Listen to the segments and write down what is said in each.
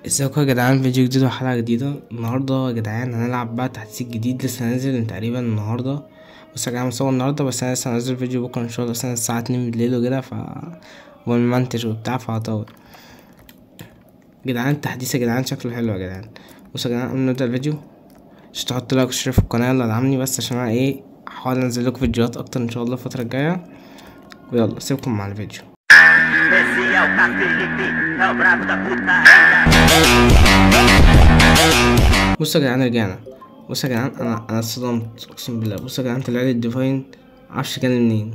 ازيكم يا جدعان؟ فيديو جديد وحلقة جديدة. النهاردة يا جدعان هنلعب بقى تحديث جديد لسه نازل تقريبا النهاردة. بس يا جدعان مصور النهاردة، بس انا لسه هنزل فيديو بكرة ان شاء الله، الساعة 2 بالليل وكده، ف والمنتج وبتاع فهطول. جدعان التحديث يا جدعان شكله حلو يا جدعان. بصوا يا جدعان قبل ما نبدأ الفيديو مش تحط like واشترك في القناة، يلا ادعمني بس عشان انا ايه هحاول انزل لكم فيديوهات اكتر ان شاء الله الفترة الجاية. ويلا سيبكم مع الفيديو. بصوا يا جدعان رجعنا. بصوا يا جدعان انا اتصدمت اقسم بالله. بصوا يا جدعان طلع لي ال divine معرفش جالي منين.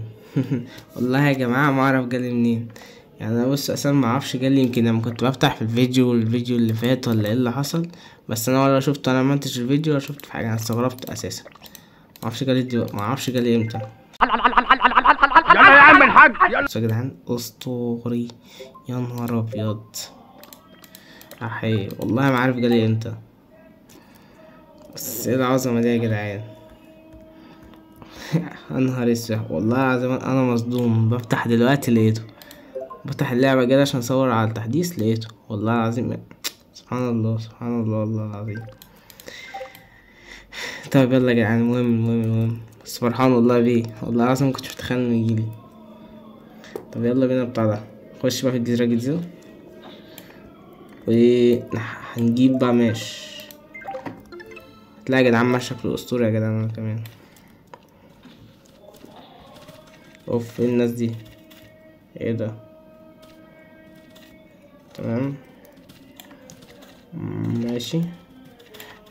والله يا جماعة ما اعرف جالي منين، يعني انا بص اصلا ما اعرفش جالي، يمكن لما كنت بفتح في الفيديو اللي فات ولا ايه اللي حصل، بس انا ولا شفت انا منتج الفيديو ولا شفت في حاجة. انا استغربت اساسا، ما اعرفش جالي، ما اعرفش جالي امتى. يلا يا عم الحاج يلا. بصوا يا جدعان اسطوري، يا نهار ابيض، احي والله ما عارف جالي امتى، بس ايه العظمة دي يا جدعان. يا نهار اسود والله العظيم انا مصدوم. بفتح دلوقتي لقيته، بفتح اللعبة كده عشان اصور على التحديث لقيته، والله العظيم سبحان الله سبحان الله والله العظيم. طيب يلا يا جدعان، المهم المهم المهم بس فرحان والله بيه، والله العظيم مكنتش متخيل انه يجيلي. طب يلا بينا بتاع ده، نخش بقى في الجزيرة الجديدة وهنجيب بقى ماش. هتلاقي يا جدعان ماش شكله اسطوري يا جدعان. انا كمان اوف، ايه الناس دي؟ ايه ده؟ تمام ماشي.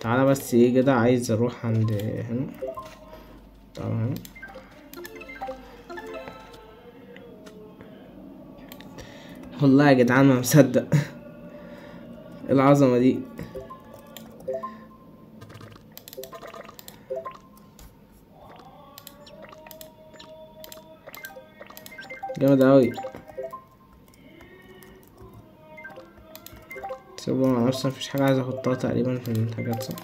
تعالى بس ايه كده، عايز اروح عند هنا. تمام والله يا جدعان ما مصدق العظمة دي. جامد اوي. سيبوا انا اصلا مفيش حاجة عايز احطها تقريبا في الحاجات صح.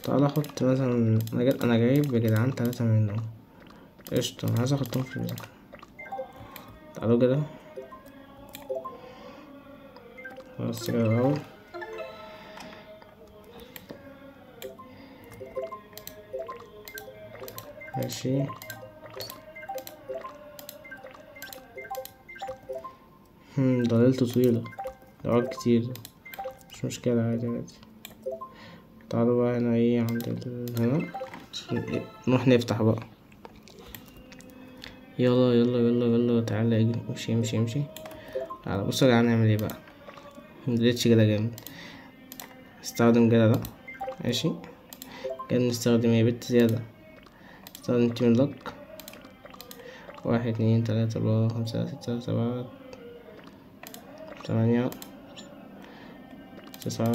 تعالى احط مثلا، انا جايب يا جدعان 3 منهم قشطة، انا عايز احطهم في البتاع. تعالوا كده بس كده اهو. ماشي ضليلته طويلة، دعوات كتير، مش مشكلة عادي عادي. تعالوا بقى هنا ايه عند هنا نروح نفتح بقى. يلا يلا يلا يلا تعالى اجري، امشي امشي امشي. تعالى بصوا يا جدعان نعمل ايه بقى. مدريتش كده جامد، استخدم كده ده ماشي. كده نستخدم ايه بت زيادة، استخدم team luck. 1 2 3 4 5 6 7 8 9.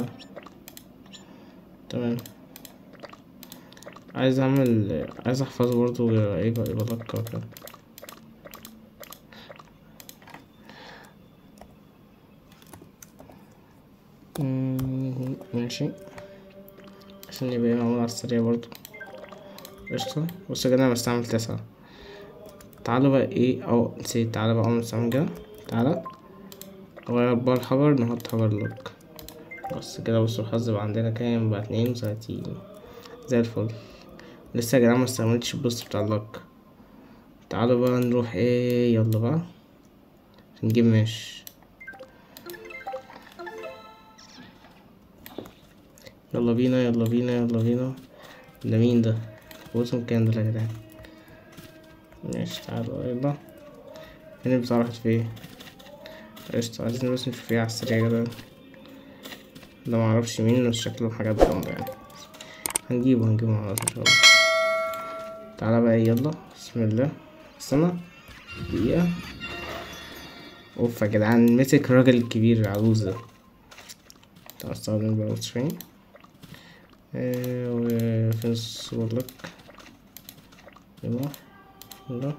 تمام. عايز اعمل، عايز احفظه برضو ايه بقى، يبقى luck وكده. ماشي عشان يبقى معمول على السريع برضو قشطة. بصوا كده انا بستعمل 9. تعالوا بقى ايه، او نسيت، تعالى بقى اول نستعمل كده. تعالى نغير بقى الحجر، نحط حجر لوك بس كده. بصوا الحظ بقى عندنا كام بقى، 32 زي الفل. لسه يا جدعان ما استعملتش البوست بتاع اللوك. تعالوا بقى نروح ايه، يلا بقى نجيب ماش. يلا بينا يلا بينا يلا بينا. ده مين ده؟ قوتهم كام ده يا جدعان؟ ماشي تعالوا يلا. فين البتاع راحت فين؟ قشطة عايزين بس نشوف ايه على السريع كده. ده معرفش مين بس شكله حاجات جامدة يعني، هنجيبه هنجيبه على طول ان شاء الله. تعالى بقى يلا بسم الله. استنى دقيقة. اوف يا جدعان مسك الراجل الكبير العجوز ده. تعالى استخدم بقى فين وفين الصور لك. يلا يلا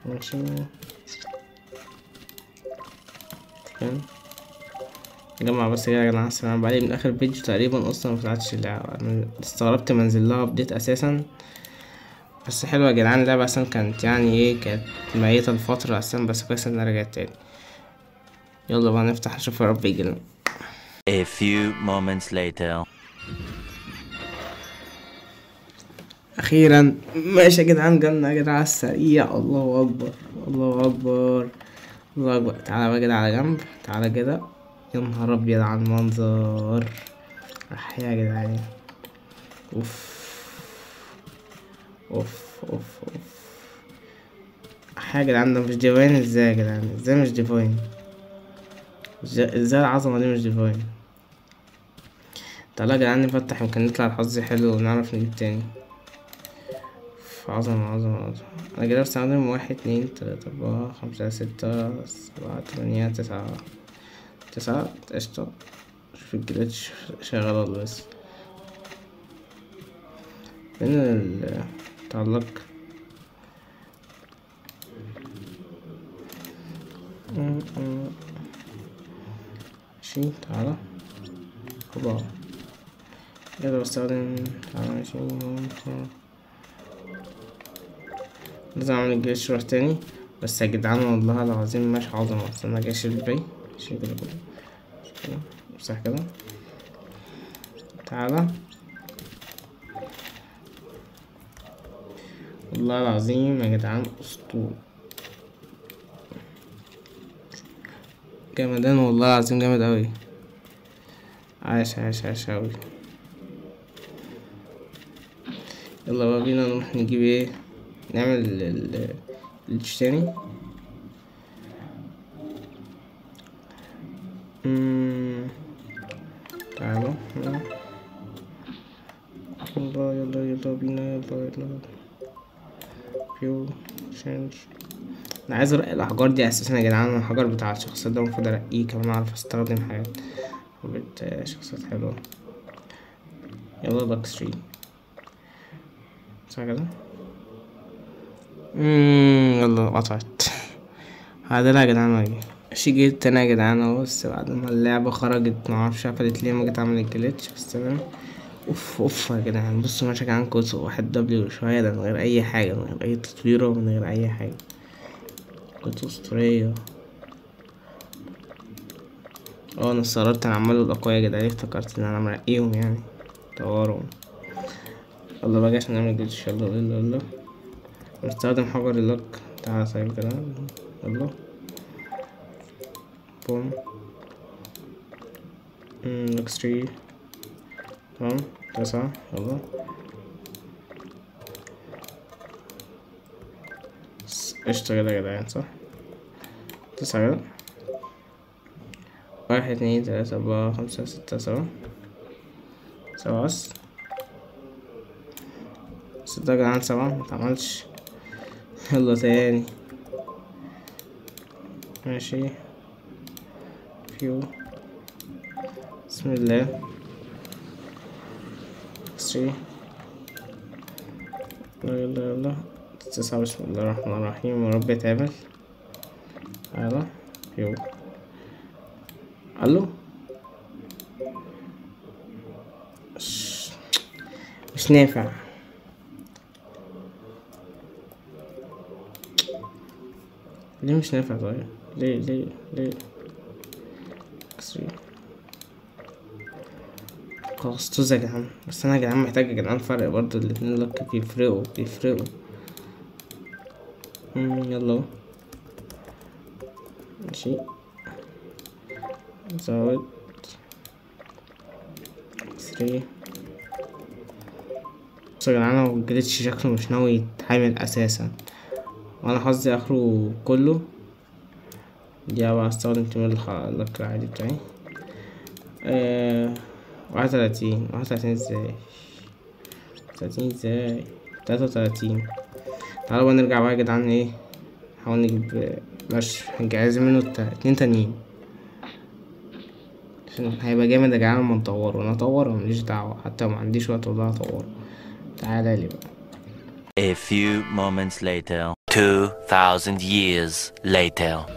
ماشي. تمام جمع بس كده يا جدعان. انا بقالي من اخر فيديو تقريبا اصلا ما فتحتش اللعبة، انا استغربت ما انزل لها update اساسا. بس حلوة يا جدعان اللعبة اصلا، كانت يعني ايه، كانت ميتة الفترة اصلا، بس كويس انها رجعت تاني. يلا بقى نفتح نشوف يا رب يجيلنا. A few moments later. اخيرا ماشي يا جدعان، جالنا يا جدعان على السريع. الله اكبر الله اكبر الله اكبر. تعالى بقى كده على جنب، تعالى كده. يا نهار ابيض على المنظر، احيا يا جدعان. اوف اوف اوف اوف، احيا يا جدعان. ده مش divine ازاي يا جدعان؟ ازاي مش divine؟ ازاي العظمه دي مش divine؟ تعالى يا جدعان نفتح، يمكن نطلع الحظ حلو ونعرف نجيب تاني. عظمة عظمة عظمة. أنا كده بستخدم 1 2 3 4 5 6 7 8 9 9. قشطة. شوف ال glitch شغال ولا لسه. فين التعلق؟ ماشي تعالى. هوبا يلا بستخدم. تعالى ماشي، لازم اعمل ال glitch روح تاني. بس يا جدعان والله العظيم مش عظمة. استنى جاي اشيل الباقي، اشيل كده كده كده، امسح كده. تعالى والله العظيم يا جدعان اسطورة جمدان، والله العظيم جامد اوي. عاش عاش عاش اوي. يلا بقى بينا نروح نجيب ايه، نعمل الاتش تاني. تعالوا يلا يلا يلا بينا، يلا يلا view change. انا عايز ارقي الاحجار دي اساسا يا جدعان. الحجر بتاع الشخص ده المفروض ارقيه كمان، اعرف استخدم حاجات شخصيات حلوه. يلا luck 3 صح كده. يلا قطعت. هعدلها يا جدعان واجي. ماشي جيت تاني يا جدعان اهو، بس بعد ما اللعبة خرجت معرفش قفلت ليه، ما جيت اعمل ال glitch بس تمام. اوف اوف يا جدعان، بصوا ماشي يا جدعان، كويس 1 W شوية ده من غير اي حاجة، من غير اي تطويرة، من غير اي حاجة. كنت اسطورية. انا استغربت، انا عمال اقول اقوياء يا جدعان، افتكرت ان انا مرقيهم يعني طورهم. يلا بقى عشان نعمل glitch. يلا يلا يلا نستخدم حجر ال luck. تعالى طيب كده، يلا بوم luck 3. تمام 9. يلا قشطة كده يا جدعان، صح 9 كده. 1 2 3 4 5 6 7 7 بس. 6 يا جدعان، 7 متعملش. يلا تاني ماشي فيو. بسم الله 3. يلا يلا 9. بسم الله الرحمن الرحيم، يا رب يتعمل. يلا فيو. الو مش نافع. ليه مش نافع طيب؟ ليه ليه ليه؟ خلاص طز يا جدعان. بس انا يا جدعان محتاج يا جدعان فرق برضو، الاتنين لك بيفرقوا بيفرقوا. يلا ماشي زود 3. بصوا يا جدعان هو الجليتش شكله مش ناوي يتعمل اساسا، وانا حظي اخره كله. دي بقى استخدم تيم ال luck العادي بتاعي. 31 31 ازاي؟ 30 ازاي؟ 33. تعالوا بقى نرجع بقى يا جدعان ايه، نحاول نجيب ماشي. عايزين منه 2 تانيين عشان هيبقى جامد يا جدعان لما نطوره. انا اطوره ماليش دعوة، حتى لو معنديش وقت والله هطوره. تعالى لي بقى. A few moments later, 2000 years later.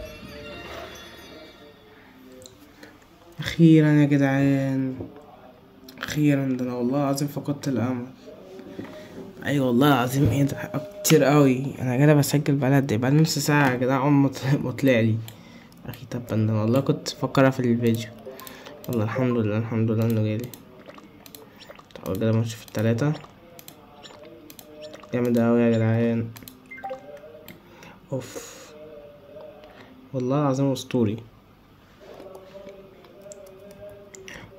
اخيرا يا جدعان، اخيرا. ده انا والله العظيم فقدت الامل. ايوه والله العظيم ايه ده كتير قوي. انا كده بسجل بقالي قد ايه؟ بقالي نص ساعة يا جدعان اول ما طلع لي. اخي طب انا والله كنت بفكر في الفيديو. والله الحمد لله، الحمد لله انه جالي. طب كده ما نشوف التلاتة. جامد اوي يا جدعان. اوف والله العظيم اسطوري.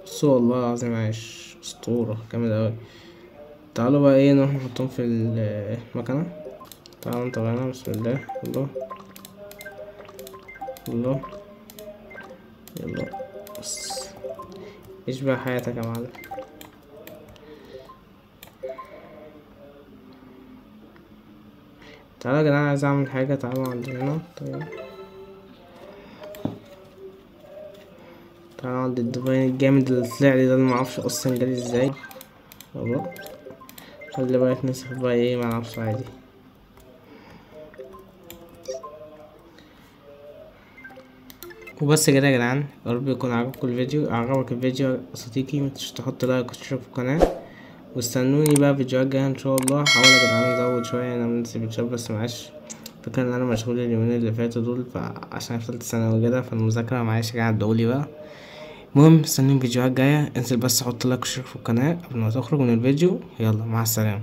بصوا والله العظيم عايش اسطورة، جامد اوي. تعالوا بقى ايه نروح نحطهم في المكنة. تعالوا انت هنا، بسم الله. يلا يلا يلا، بص ايش بقى حياتك يا معلم. تعالوا يا جدعان عايز اعمل حاجة. تعالوا عند هنا. طيب تعالوا عند ال divine الجامد اللي طلع لي ده، اللي معرفش اصلا جالي ازاي. يلا خلي بقى يتنسخ بقى ايه مع نفسه عادي. وبس كده يا جدعان، يا رب يكون عجبكم الفيديو. عجبك الفيديو يا صديقي متنساش تحط like وتشترك في القناة، واستنوني بقى فيديوهات جاية ان شاء الله. هحاول يا جدعان ازود شوية، انا منزل فيديوهات بس معلش فكرة ان انا مشغول اليومين اللي فاتوا دول، فعشان في تالتة ثانوي وكده فالمذاكرة معلش يا جدعان ادعولي بقى. المهم استنوني فيديوهات جاية، انزل بس حط like واشترك في القناة قبل ما تخرج من الفيديو. يلا مع السلامة.